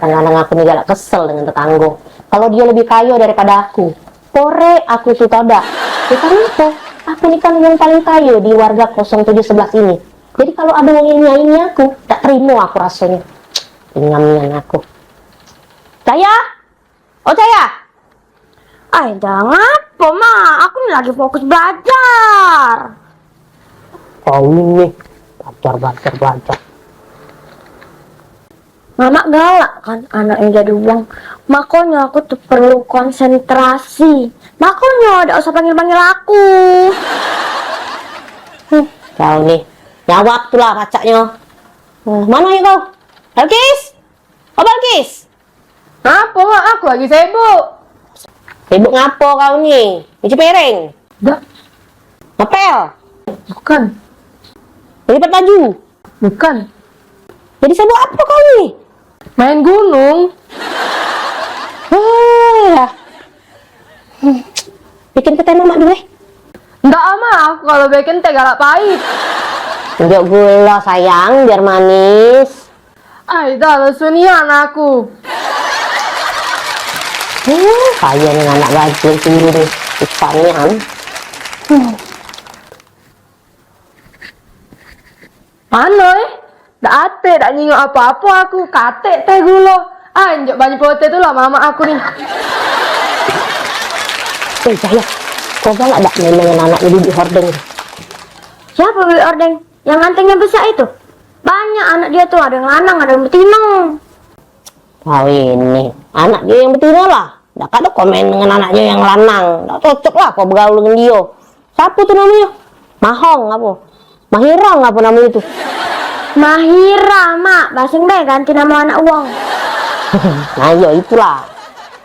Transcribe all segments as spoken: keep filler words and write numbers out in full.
Kadang-kadang aku ni galak kesel dengan tetanggo. Kalau dia lebih kayo daripada aku, korek aku tu todak. Ya, karena apa? Aku ni kan yang paling kayo di warga kosong tujuh sebelas ini. Jadi kalau ada wong yang nyanyi aku, tak terima aku rasanya. Ingamnya aku. Caya! Oh, Caya! Ai, dah ngapo, Mak? Aku ni lagi fokus belajar. Kau ini belajar, belajar, belajar. Mamak galak kan anaknya jadi uang. Makanya aku tuh perlu konsentrasi. Makanya dak usah panggil-panggil aku. Huh, kau ni. Jawab tu lah pacaknya. Huh, mana ya kau? Balkis? Oh, Balkis? Ngapo, Mak? Aku lagi sibuk. Sibuk ngapo kau ni? Cuci piring? Dak. Ngepel? Bukan. Lipat baju? Bukan. Jadi sibuk apa kau ni? Main gunung. Hah. Bikin ke teh mamak dulu, eh. Ndak, Ama, aku kalau bikin teh galak pahit. Njuk gula, sayang, biar manis. Ai, dah lesu nian aku. Uh, kaya ni anak bajing sini ni. Susah nian. Mano, eh? Dak ate, dak nyingok apo-apo aku. Katek teh gulo. Ai, njok banyu putih tu lah mamak aku ni. Eh, Cahyo, kau galak dak main dengan anak ni, Bibi Hordeng? Siapa Bibi Hordeng? Yang gantengnya besar itu? Banyak anak dia tu, ada yang lanang, ada yang betina. Kau ini, anak dia yang betina lah. Dak kado komen dengan anaknyo yang lanang. Dak cocok lah kau begaul dengan dio. Siapo tu namonyo? Mahong apo? Mahirang apo namonyo tu? Mahira, Mak. Basing be ganti namo anak wong. Nah, iyo itulah.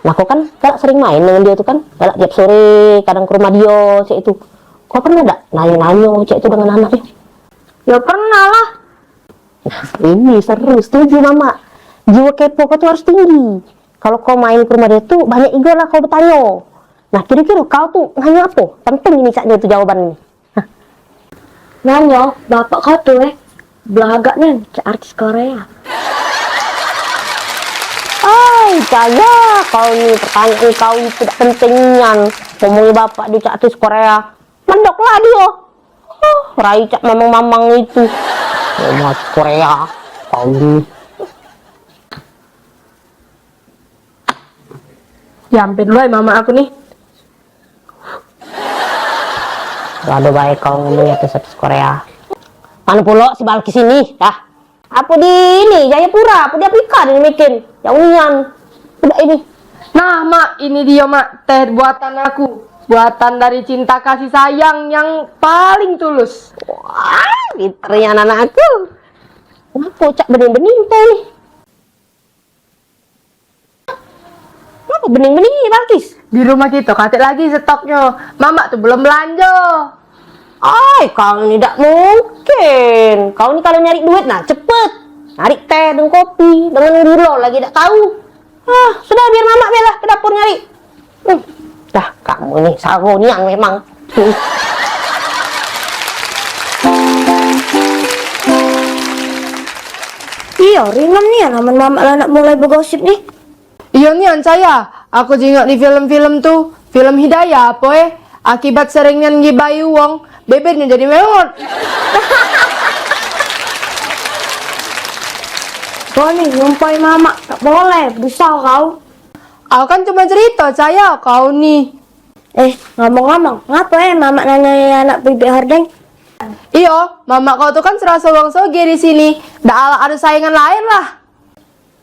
Nah, kau kan galak sering main dengan dio tu kan. Galak tiap sore kadang ke rumah dio, cak itu. Kau pernah dak nanyo-nanyo cak itu dengan anaknyo? Ya pernah lah. Nah, ini seru, setuju Mamak. Jiwa kepo kau tu harus tinggi. Kalau kau main ke rumah dia tu, banyak igo lah kau betanyo. Nah, kiro-kiro kau tu nanyo apo? Penting ini caknyo tu jawaban ni. Hah. Nanyo, bapak kau tu, eh, belagak nian, cak artis Korea. Ai, Caya, kau ni pertanyaan kau itu dak penting nian. Ngomongi bapak dia cak artis Korea. Mendok lah dio. Huh, rai cak mamang-mamang itu. Omat Korea. Kau ni. Jampin dulu ai mamak aku ni. Ado bae kau ngomong atas artis Korea. Mano pulo si Balkis ini, dah. Apo di ini, Jayapura, apo di Afrika dia bikin? Jauh nian. Budak ini. Nah, Mak, ini dio, Mak, teh buatan aku. Buatan dari cinta kasih sayang yang paling tulus. Wah, pinternya anak aku. Ngapo cak bening-bening teh ni? Ngapo bening-bening ni, Balkis? Di rumah kito katek lagi stoknyo. Mamak tu belum belanjo. Ai, kau ni dak mungkin. Kau ni kalau nyari duit nah cepet. Nyari teh dan kopi dengan gulo lagi dak tahu. Ah, sudah biar mamak be lah ke dapur nyari. Hmm. Dah, kamu ni saro nian memang. Hmm. Iyo, ringan nian amen mamak la nak mulai begosip ni. Iyo nian, Caya. Aku jingok di film-film tu. Film Hidayah apo, eh? Akibat sering nian ngibai wong, bebetnyo jadi mewot. Kau ni nyumpai mamak, tak boleh, besar kau. Aku kan cuma cerito, Caya, kau ni. Eh, ngomong-ngomong, ngapo, eh, mamak nanyai anak bibik hordeng? Iyo, mamak kau tu kan seraso wong soge di sini. Dak ala ado saingan lain lah.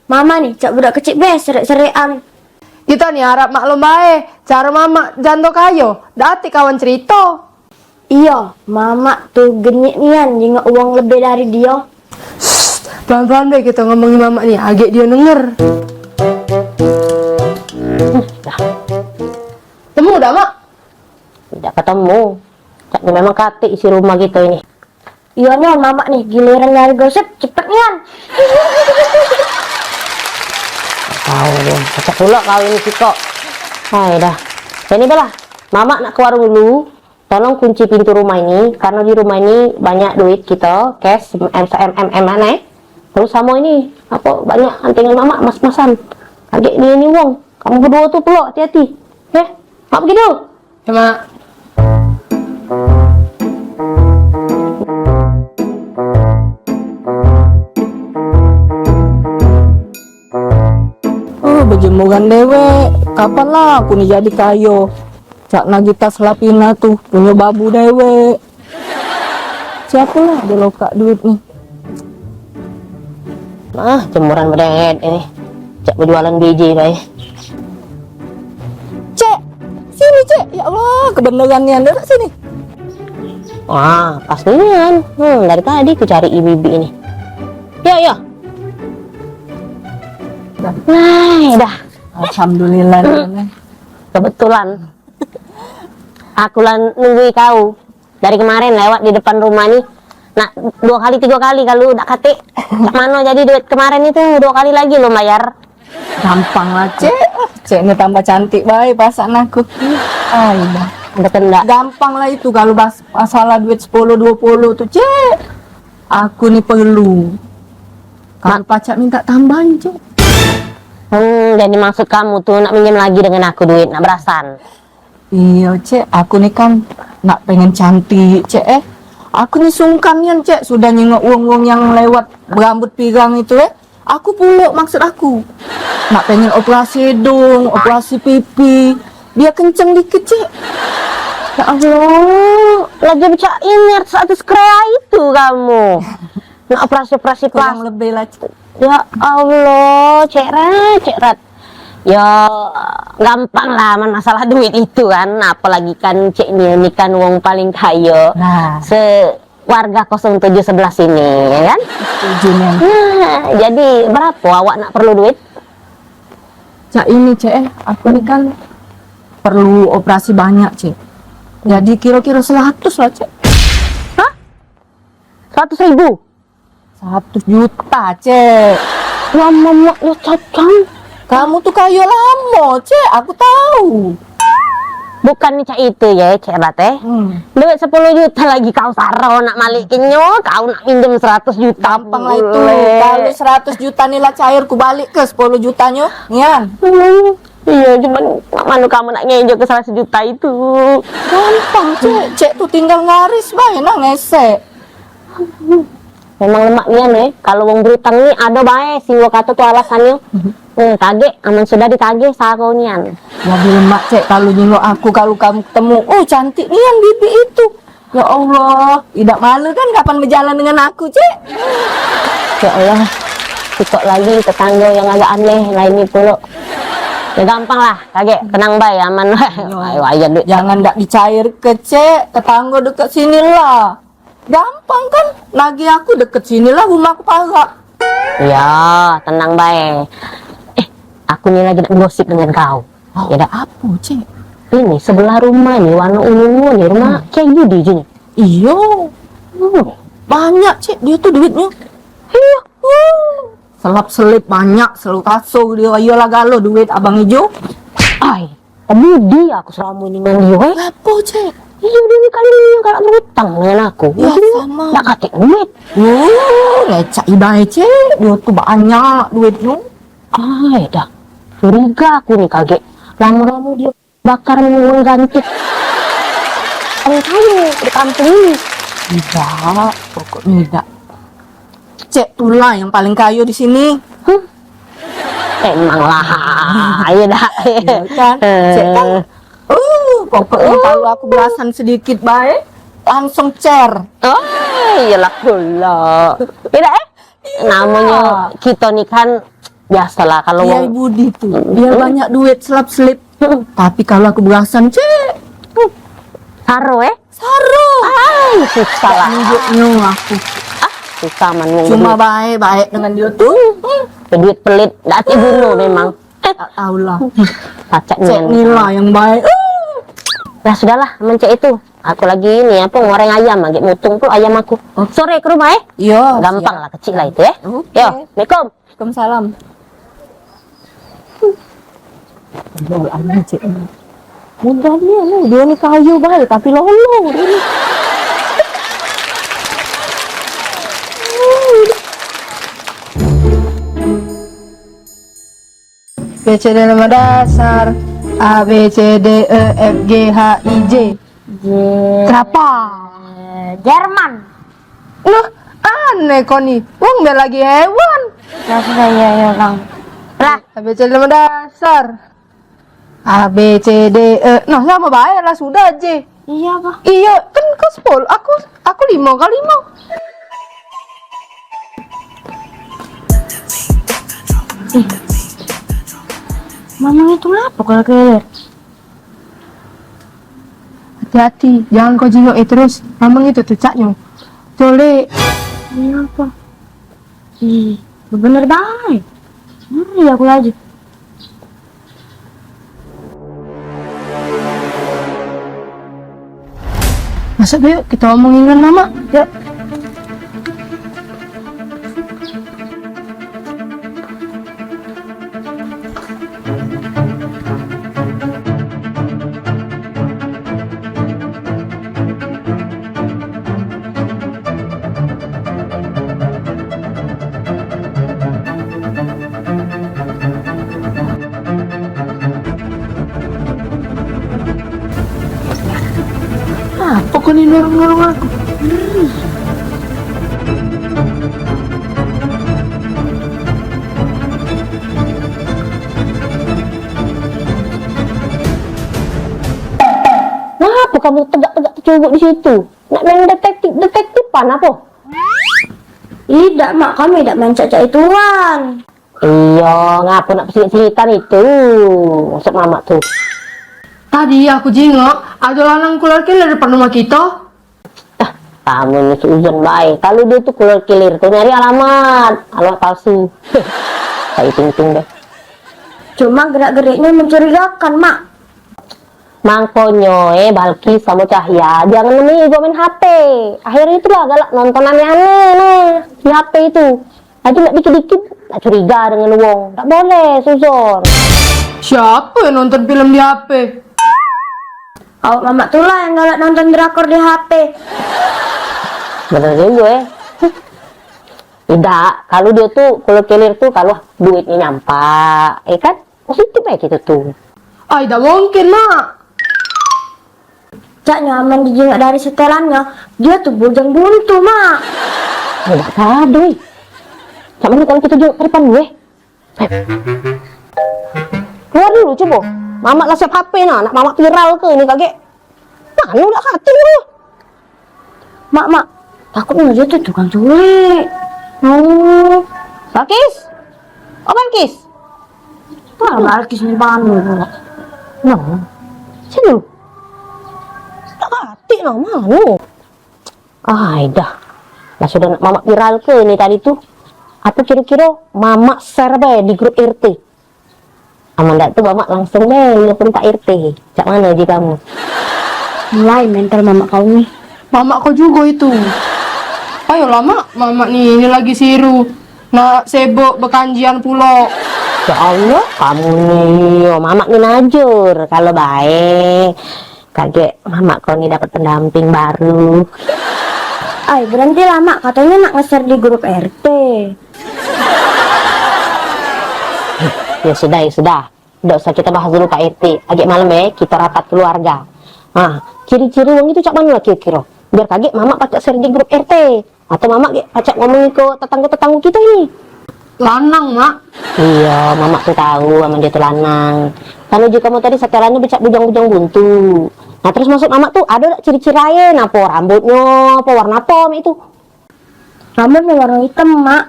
Mama ni, cak budak kecik be, serek-serekan. Kito ni arap maklum bae, caro mamak janto kayo, dak atik kawan cerito. Iyo, mamak tu genyek nian jingok wong lebih dari dio. Shh, pelan-pelan be kito ngomongi mamak ni, agek dio denger. Temu dak, Mak? Dak ketemu. Cak ni memang katik isi rumah kito ini. Iyo nyo, mamak ni giliran nyari gosip cepet nian. Tahu dia, cocok pula kau ini sikok. Hai dah. Jadi belah, mamak nak ke warung dulu. Tolong kunci pintu rumah ini, karena di rumah ini banyak duit kita, cash, M M M M mana, eh? Terus samo ini, apo, banyak anting mamak mas-masan. Kagek dio ni wong. Kamu keduo tu pelok, hati-hati. Eh, mak begitu. Ya, Mak. Oh, bejemuran dewek. Kapan lah aku ni jadi kayo? Cak Nagita Slavina tu, punyo babu dewek. Siapo lah ado lokak duit ni? Ah, jemuran bedewek ini. Cak bejualan biji bae. Cek, sini, Cek. Ya Allah, kebeneran nian, duduk sini. Wah, pas nian. Hmm, dari tadi ku cari ibu-ibu ini. Ya, ya. Nah, dah. Alhamdulillah, nian. Kebetulan. Aku lah nunggui kau. Dari kemaren lewat di depan rumah ni. Nak duo kali, tigo kali kalu dak katek. Cak mano jadi duit kemaren itu, duo kali lagi lom bayar. Gampang lah, Cek. Cek ni tambah cantik bae perasaan aku. Ai, dah. Betul ndak? Gampang lah itu kalu bas-, masalah duit sepuluh duo puluh tu, Cek. Aku ni perlu. Kalu pacak minta tambahin, Cek. Hmm, jadi maksud kamu tu nak minjem lagi dengan aku duit, nak berasan? Iyo, Cek. Aku ni kan nak pengen cantik, Cek, eh. Aku ni sungkan nian, Cek, sudah nyengok wong-wong yang lewat berambut pirang itu, eh. Aku pulok maksud aku. Nak pengen operasi hidung, operasi pipi, biar kenceng dikit, Cek. Ya Allah, lagi becak ingat seratus krea itu kamu. Nak operasi-operasi plastik. Kurang lebih lah, Cek. Ya Allah, Cek Rat, Cek Rat. Ya, gampang lah, man, masalah duit itu kan. Apalagi kan Cek ni, ni kan wong paling kayo. Nah. Se warga kosong tujuh sebelah sini, ya kan? Setuju, Nen. Nah, jadi berapo awak nak perlu duit? Cak ini, Cek, eh, aku ni kan perlu operasi banyak, Cek. Jadi kiro-kiro seratus lah, Cek. Hah? Seratus ribu? Seratus juta, Cek. Lamo mak yo, Cacang. Kamu tu kayo lamo, Cek, aku tau. Bukan ni cak itu ye, Cek Rat, eh. Hmm. Duit sepuluh juta lagi kau saro nak malik kenyo, kau nak minjem seratus juta. Gampang lah itu. Pule. Kalu seratus juta ni lah cair, ku balik ke sepuluh jutanyo, nian. Hmm. Iyo, cuman mak mano kamu nak ngejo ke seratus juta itu? Gampang, Cek. Cek tu tinggal ngaris bae, nah, ngesek. Memang lemak nian, eh. Kalu wong berutang ni ado bae singgo kato tu alasannyo. Hmm, kagek, amen sudah ditagih, saro nian. Jadi lemak, Cek, kalu nyingok aku, kalu kamu ketemu, oh, cantik nian bibi itu. Ya Allah, idak malu kan kapan bejalan dengan aku, Cek? Ya Allah, sikok lagi tetanggo yang agak aneh lain ni pulo. Ya gampang lah, kagek, tenang bae, aman. Ayo, ayo, duit. Jangan dak dicair ke, Cek, tetanggo deket sini lah. Gampang kan? Nagih aku deket sini lah, rumah aku parak. Ya, tenang bae. Eh, aku ni lagi nak gosip dengan kau. Oh, ya dak? Apo, Cek? Ini sebelah rumah ni, warna ungu ni, rumah Kiai Budi je ni. Iyo. Hmm. Banyak, Cek, dio tu duitnyo. Iyo. Selap selip banyak, selalu kasur dio. Iyolah galo duit abang ijo. Ai. Budi aku selamo ini ngan dio, eh. Apo, Cek? Iyo, dio ni kali ni yang galak berutang dengan aku. Ya, samo. Dak katek duit. Oh, lecak ibae, Cek. Dio tu banyak duitnyo. Ai, dah. Curiga aku ni kagek. Lamo-lamo dio bakar mengganti. Orang kayo di kampung ini. Idak, pokoknyo idak. Cek tu lah yang paling kayo di sini. Huh? Emang lah, iyo dah. Iyo kan? Cek kan? Uh, pokoknyo kalu aku berasan sedikit bae, langsung cer. Oh, iyolah pulo. Iyo dah, eh? Namonyo kito ni kan biasolah kalu wong Kiai Budi tu, biar banyak duit selap selip. Tapi kalu aku berasan, Cek. Saro, eh? Saro. Ai, susah lah. Nunjuknyo aku. Ah, susah man wong. Cuma bae-bae dengan dio tu. Duit pelit, dak ati guno memang. Tak tau lah. Pacak. Cek nian. Nila yang bae. Lah sudahlah, men cek itu. Aku lagi ini apo, ngoreng ayam lagi, mutung tu ayam aku. Oh. Sore ke rumah, eh? Iyo. Gampang lah, kecik lah itu, eh. Oke. Yo, assalamualaikum. Waalaikumsalam. Modal ni, anu, dio ni kayo bae, tapi lolo dio ni. B C D nama dasar. A, B, C, D, E, F, G, H, I, J. J. Kenapa? Jerman. Loh, aneh kau ni. Wong be lagi hewan. Ya sudah, ya, ya, Kang. Lah. A, B, C, D nama dasar. A, B, C, D, E. Nah, sama bae lah, sudah, J. Iya, apa? Iya, kan kau sepuluh, aku, aku lima kali lima. Eh. Mamang itu ngapa kalau keler? Hati-hati, jangan kau jingok eh terus. Mamang itu tuh caknyo. Colek. Iya, apa? Ih, bener bae. Ngeri aku lagi. Masuk yuk, kita omongin dengan Mama. Yuk. Apa kau ni nurung-nurung aku? Ngapa kamu tegak-tegak tecuguk di situ? Nak main detektif, detektifan apa? Idak, Mak, kami idak main cak-cak ituan. Iyo, ngapo nak pesilip-silipan itu? Maksud Mamak tu. Tadi aku jingok, ado lanang keluar keler depan rumah kito. Ah, kamu ni suzon bae. Kalu dio tu keluar keler tu nyari alamat, alamat palsu. Kayak ting-ting deh. Cuma gerak-geriknyo mencurigakan, Mak. Mangkonyo, eh, Balkis samo Cahya, jangan nemenin igo main H P. Akhirnyo itulah galak nonton aneh-aneh, nah, di H P itu. Lagi nak dikit-dikit, nak curiga dengan wong. Tak boleh, suzon. Siapa yang nonton film di H P? Awak Mamak tulah yang galak nonton drakor di H P. Bener juga, eh. Idak, kalu dio tu, kalu kelir tu, kalu duitnyo nyampak, eh kan? Positif bae kito tu. Ai, dak mungkin, Mak. Caknyo amen dijingok dari setelannyo, dio tu bujang buntu, Mak. Dak kado, ih. Cak mano kalu kito jingok ke depan gue? Eh. Keluar dulu, cubo. Mamak lah siap H P nah, nak Mamak viral ke ini kagek? Mano dak katik tu? Mak, Mak, takutnyo dio tu tukang culik. Oh. Balkis? Oh, Balkis? Wah, Balkis ni mano pula? Nah, sini. Dak katik nah, mano? Ai dah. Lah sudah nak Mamak viral ke ini tadi tu? Apa kiro-kiro Mamak share bae di grup R T? Amen dak tu Mamak langsung be nelpon Pak R T. Cak mano ji kamu? Mulai mental Mamak kau ni. Mamak kau jugo itu. Ayolah, Mak, Mamak ni, ini lagi siru. Nak sibuk bekanjian pulo. Ya Allah, kamu ni, yo, Mamak ni najur. Kalu bae, kagek Mamak kau ni dapat pendamping baru. Ai, berhentilah, Mak. Katonyo nak nge-share di grup R T. Ya sudah, ya sudah. Dak usah kito bahas dulu Pak R T. Agek malem be, kito rapat keluarga. Nah, ciri-ciri wong itu cak mano lah kiro-kiro? Biar kagek Mamak pacak share di grup R T. Atau Mamak gek pacak ngomong ke tetanggo-tetanggo kito ini. Lanang, Mak. Iyo, Mamak tu tau amen dio tu lanang. Karno ji kamu tadi setelanyo becak bujang-bujang buntu. Nah, terus maksud Mamak tu ado dak ciri-ciri laen? Apo rambutnyo, apo warna apo mek itu? Rambutnyo warno item, Mak.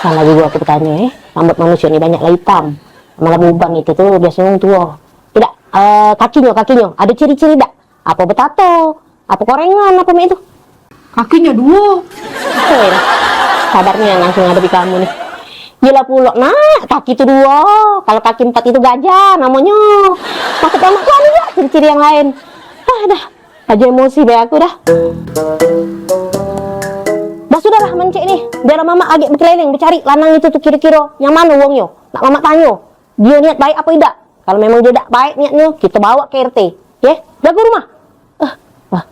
Salah jugo aku betanyo, eh. Rambut manusio ni banyak lah itam. Malah beban itu tu biasonyo wong tuo. Idak, eh, kakinyo, kakinyo. Ado ciri-ciri dak? Apo betato? Apo korengan? Apo mek itu? Kakinyo duo. Hei, sabarnyo yang langsung ngadepi kamu ni. Yelah pulo, Nak. Kaki tu duo. Kalu kaki empat itu gajah namonyo. Maksud Mamak tu ado dak ciri-ciri yang laen? Ah, dah. Ajo emosi be aku dah. Dah sudahlah men cak ni. Biarlah Mamak agek bekeleleng becari lanang itu tu kiro-kiro yang mano wongnyo. Nak Mamak tanyo, dio niat baek apo idak? Kalu memang dio dak baek niatnyo, kito bawa ke R T. Ye? Jago rumah. Eh, wah.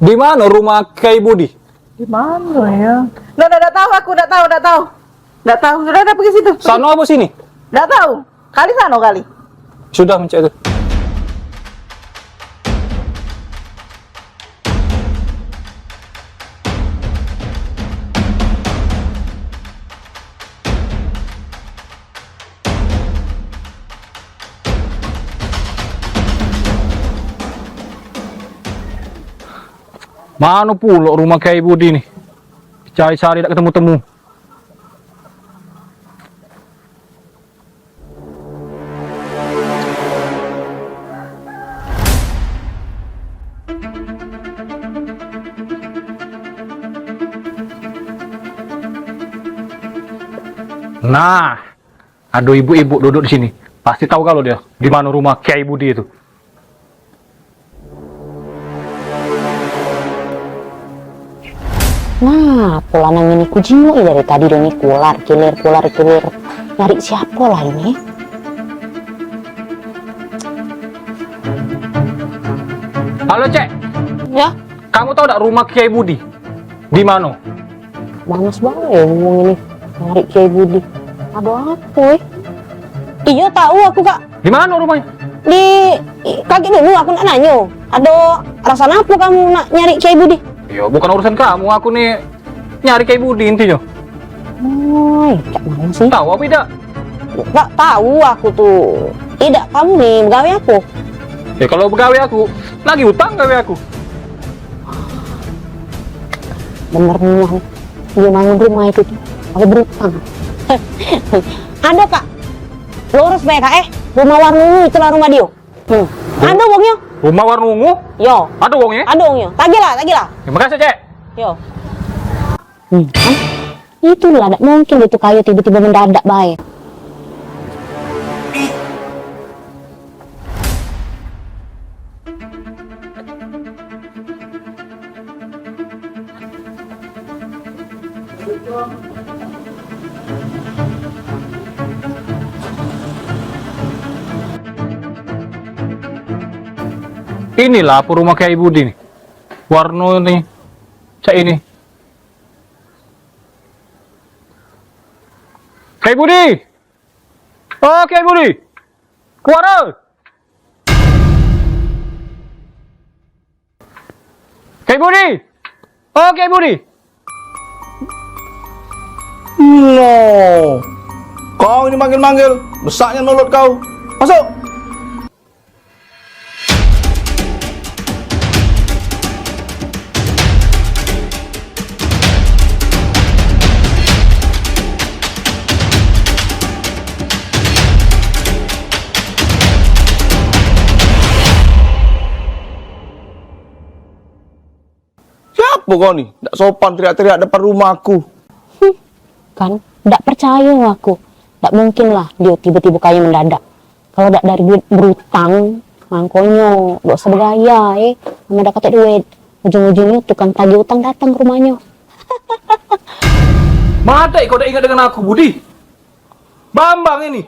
Di mano rumah Kiai Budi? Di mano ya? Ndak, ndak, ndak tahu aku, ndak tahu, ndak tahu. Ndak tahu. Sudah, dah pergi situ. Sano apa sini? Ndak tahu. Kali sano kali. Sudah mencak itu. Mano pulo rumah Kiai Budi ni? Cari-cari dak ketemu-temu. Nah, ado ibu-ibu duduk di sini. Pasti tahu galo dio di mano rumah Kiai Budi itu. Nah, apo lanang ini ku jingok dari tadi dio ni, kular kilir, kular kilir. Nyari siapo lah ini? Halo, Cek. Ya? Kamu tahu dak rumah Kiai Budi? Di mano? Panas bae wong ini nyari Kiai Budi. Ado apo, eh? Iyo, tahu aku, Kak. Di mano rumahnyo? Di, i-, kagek dulu aku nak nanyo. Ado rasan apo kamu nak nyari Kiai Budi? Iyo, bukan urusan kamu, aku ni nyari Kiai Budi intinyo. Oi, cak mano sih? Tahu apo idak? Dak tahu aku tu. Idak, kamu ni begawe apo? Ya, kalu begawe aku, nagih utang gawe aku. Bener nian, dio bangun rumah itu tu pake berutang. Ado, Kak. Lurus bae, Kak, eh. Rumah warna ungu itulah rumah dio. Hmm. Ado wongnyo. Rumah warna ungu? Yo. Ado wongnyo? Ado wongnyo. Tagihlah, tagihlah. Terima kasih, Cek. Yo. Hmm, kan? Itulah, dak mungkin dio tu kayo tibo-tibo mendadak bae. Inilah apo rumah Kiai Budi ni. Warno ni cak ini. Kiai Budi! Oh, Kiai Budi! Keluar, oi! Kiai Budi! Oh, Kiai Budi! No. Kau ini manggil-manggil, besaknya mulut kau. Masuk. Siapo kau ni? Dak sopan teriak-teriak depan rumah aku. Hmm, kan, dak percayo aku. Dak mungkin lah dio tibo-tibo kayo mendadak. Kalu dak dari duit berutang, mangkonyo dak usah begaya, eh. Amen dak katek duit, ujung-ujungnyo tukang tagih utang datang ke rumahnyo. Madai kau dak ingat dengan aku, Budi. Bambang ini.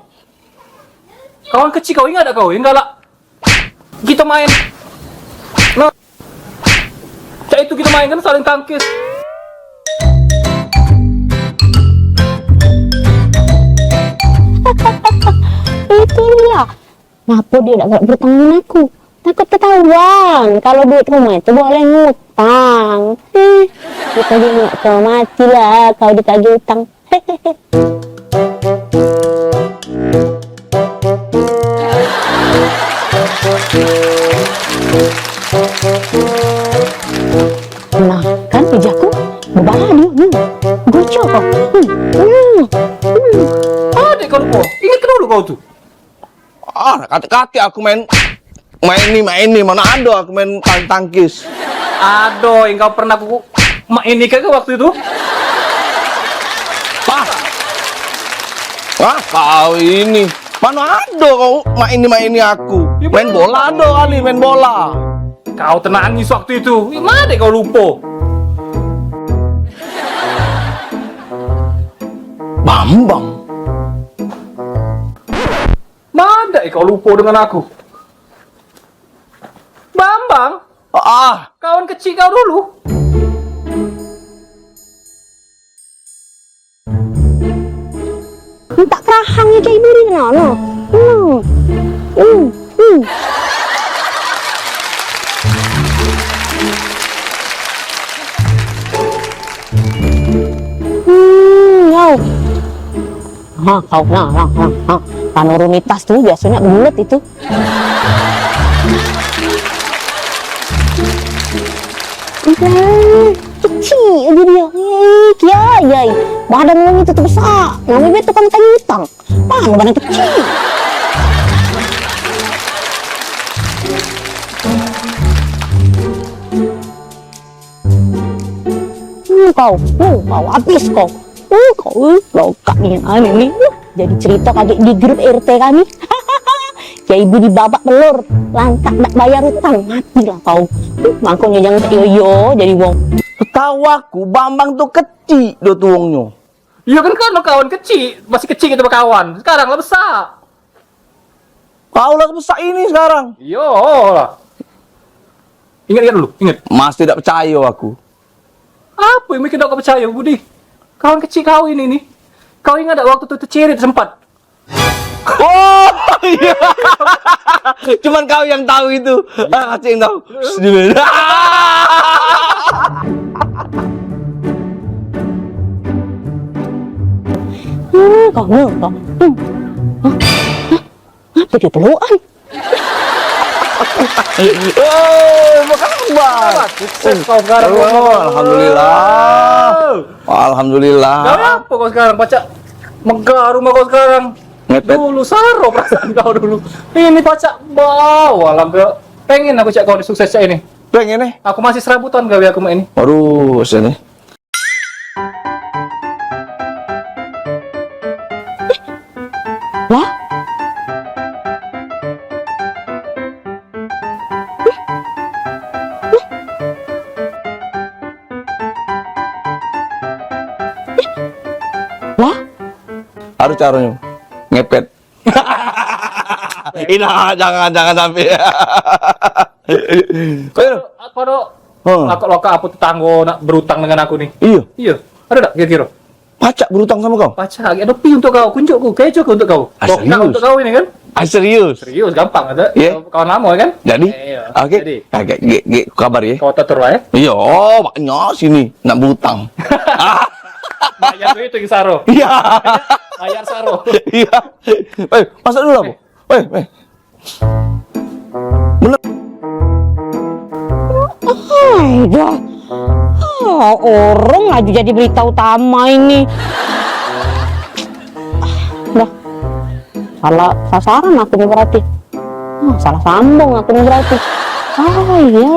Kawan kecil kau ingat dak kau yang galak? Kito main. Nah. Cak itu kito main kan saling tangkis. Itulah. Ngapo dio dak galak berutang dengan aku? Takut ketahuan kalu duit rumah itu boleh ngutang. Heh, kito jingok kau, matilah kau ditagih utang. Nah, kan ijaku bebala dio. Hmm. Goco kau. Hmm. Hmm. Hmm. Adek kau lupo. Ingat dulu kau tu. Ah, katek-katek aku main, main ni, main ni, mano ado aku main tang-, tangkis. Ado yang kau pernah ku main ni ke waktu itu? Wah. Wah, kau ini. Mano ado kau main ni, main ni aku. Main bola ado kali, main bola. Kau tenangis waktu itu. Mano kau lupo? Bambang. Madai kau lupo dengan aku. Bambang, Ah, kawan kecik kau dulu. Minta kerahang ye cak ibu ni, no, no. Hmm. Hmm. Hmm. Hmm, yo. Ha, kau, nah, nah, nah, nah. Panurunitas tu biasonyo bulet itu. Kecik aja dia. Eh, kiai, kiai. Badan wong itu tu besak. Namo dia tukang tagih utang. Paham badan kecik. Hmm, kau, hmm, kau habis kau. Uh, kau, uh, lokak ni, ah, ni, ni. Uh, jadi cerita kagek di grup R T kami. Ya ibu di babak belur, lantak dak bayar utang, matilah kau. Uh, makonyo jangan yo yo jadi wong. Tahu aku, Bambang tu kecik do tuongnyo. Iya kan, kan kawan kecik, masih kecik kita berkawan. Sekarang lah besar. Kau lah besak ini sekarang. Iyo lah. Ingat, ingat dulu, ingat. Masih dak percayo aku. Apa yang bikin kau percaya, Budi? Kawan kecil kau ini nih. Kau ingat dak waktu tu terceret sempat? Oh, iya. Cuman kau yang tahu itu. Ah, kau yang tahu. Hmm, kau, kau. Hmm. Hah? Hah? Ngapa dia pelukan? Oh, apa kabar? Sukses kau sekarang. Oh, alhamdulillah. Alhamdulillah. Gawe apa kau sekarang? Pacak megah rumah kau sekarang. Ngepet. Dulu saro perasaan kau dulu. Ini pacak bau alam ke. Pengen aku cak kau ni sukses cak ini. Pengen, eh? Aku masih serabutan gawe aku mak ini. Waduh, sini. Lah? Lah? Harus caranya ngepet. Ina, jangan, jangan sampai. Kau, kau ado lokak-lokak apa tetanggo nak berutang dengan aku ni? Iyo. Iyo. Ado dak kira-kira? Pacak berutang sama kau? Pacak, ado pi untuk kau, kunjuk ku, kejo ku untuk kau. Ah, serius? Lokak untuk kau ini kan? Ah, serius? Serius, gampang ado. Iyo. Kawan lamo kan? Jadi? Iyo. Oke. Jadi. Oke, ge, ge, kabar ye. Kau atur lah ye. Iyo, banyak sini nak berutang. Bayar duit tu saro. Iyo. Bayar saro. Iyo. Eh, masuk dulu lah, Bu. Eh, eh. Bener. Hai, dah. Ah, orang laju jadi berita utama ini. Dah. Salah sasaran aku ni berarti. Ah, salah sambung aku ni berarti. Ah, iya.